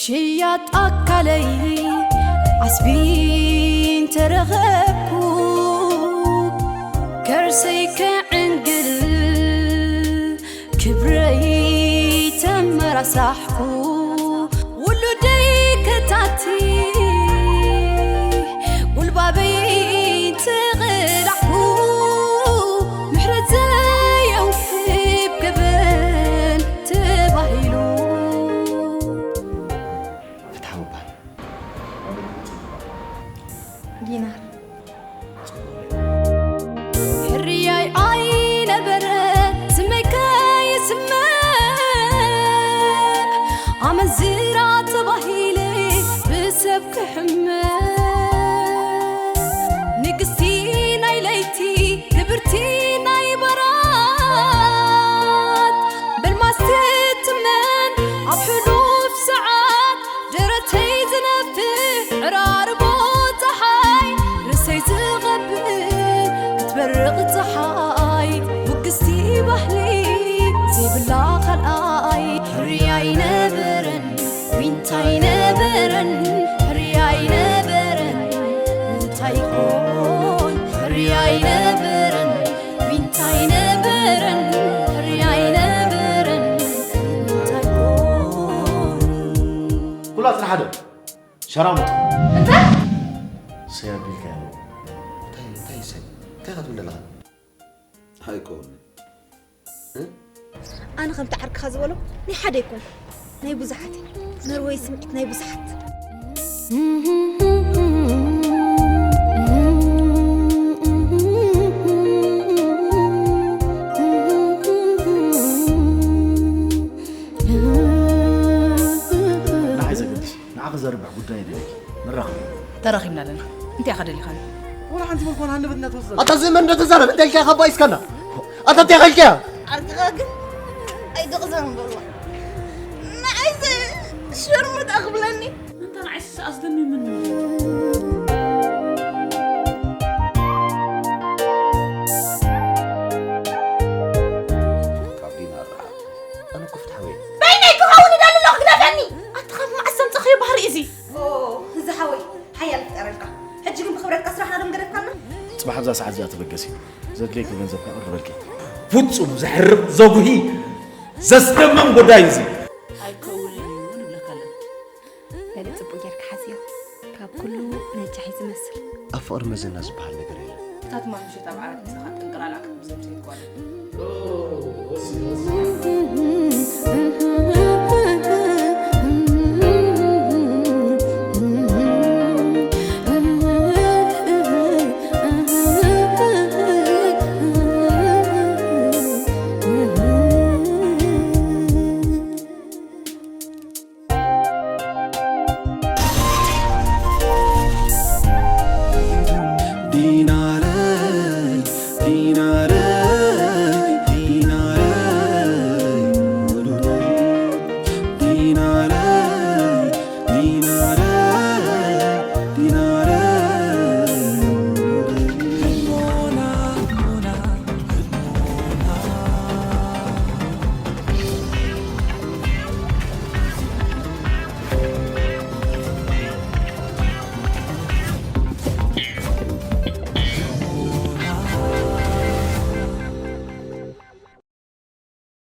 ሽያጥ ኣካለይ ዓስቢ እንተረኸብኩ፣ ከርሰይ ከዕንግል ክብረይ ተመራሳሕኩ፣ ውሉደይ ከታቲ ጉልባበይ ተቐላዕኩ፣ ምሕረት ዘየውህብ ገበን ተባሂሉ። ፍትሓዊ በሃል። ዲናር። ሕርያይ ኣይነበረ ስመይ ከይስመዕ፣ ኣመንዝራ ተባሂለ ብሰብ ክሕመ። ንግስቲ ናይ ለይቲ ክብርቲ ናይ ባራት፣ በልማስ ትትመን ኣብ ሕሉፍ ሰዓት፣ ደረተይ ዝነፍሕ ዕራርቦ ጸሓይ፣ ርእሰይ ዝቐብእ ክትበርቕ ጸሓይ፣ ውግስቲ ባህሊ ዘይብላ ካልኣይ። ሕርያ ኣይነበረን ዊንታ ኣይነበረን፣ ሕርያ ኣይነበረን እንታይ ኮን። ሕርያ ኣይነበረን ዊንታ ኣይነበረን፣ ሕርያ ኣይነበረን እንታይ ኮን። ኩላትና ሓደ ሸራሙጥ። እንታይ? ሰይ ኣቢልካ ያለው። እንታይ፣ እንታይ ሰይ? እንታይ ክትብል ኣለኻ? ኣይኮን። እ? ኣነ ከምቲ ዓርክኻ ዝበሎ ናይ ሓደ ኣይኮንኩን። ናይ ብዙሓት እየ። መርወይ ስምዒት ናይ ብዙሓት። ንዓይ ዘገድስ፣ ንዓኺ ዘርብሕ ጉዳይ የድልየኪ። ንራኸብ። ተራኺብና ኣለና። እንታይ ኢኻ ደሊኻኒ? ወላ ሓንቲ መልኮን ሃንደበት እንዳተወሰነ። ኣታ ዝእመን እንዳተዛረብ፣ እንታይ ኢልካ ካብ ባይስካና? ኣታ እንታይ ኢልካ? ኣርግኻ ግን ኣይትቕዘን በልዋ። ንዓይ ዘ-፣ ሸርሙጣ ክብለኒ። እንተ ንዓይ ስኣስ ደሚምኒ። ካብ ዲና ርሓቕ። ኣነ እኮ ፍትሓዊ እየ። በይነይ ክኸውን እደሊ ኣለኹ፣ ግደፈኒ። ኣቲ ካብ መዓስ ዘምጻኽዮ ባህሪ እዚ? ኦ፣ እዚ ሓወይ፣ ሓያል ይፍጠረልካ። ሕጂ ግን ብኽብረትካ ስራሕና ዶ ምገደፍካና? ጽባሕ ኣብዛ ሰዓት እዚኣ ተበገሲ። ዘድልየኪ ገንዘብ ከቕርበልኪ። ፍጹም ዘሕርቕ፣ ዘጉሂ፣ ዘስደምም ጉዳይ እዚ። ኣይከውንን እዩ ንብለካ ኣለና። በሊ ጽቡቕ ጌርካ ሓዝዮ። ካብ ኩሉ ነጃሒ ዝመስል። ኣብ ፍቕሪ መዘና ዝበሃል ነገር የለን። እታ ትማል ምሸት ኣብ ዓራት ምሳኻ ጥንቅራላ ክትብዘም ዘይትጓደል።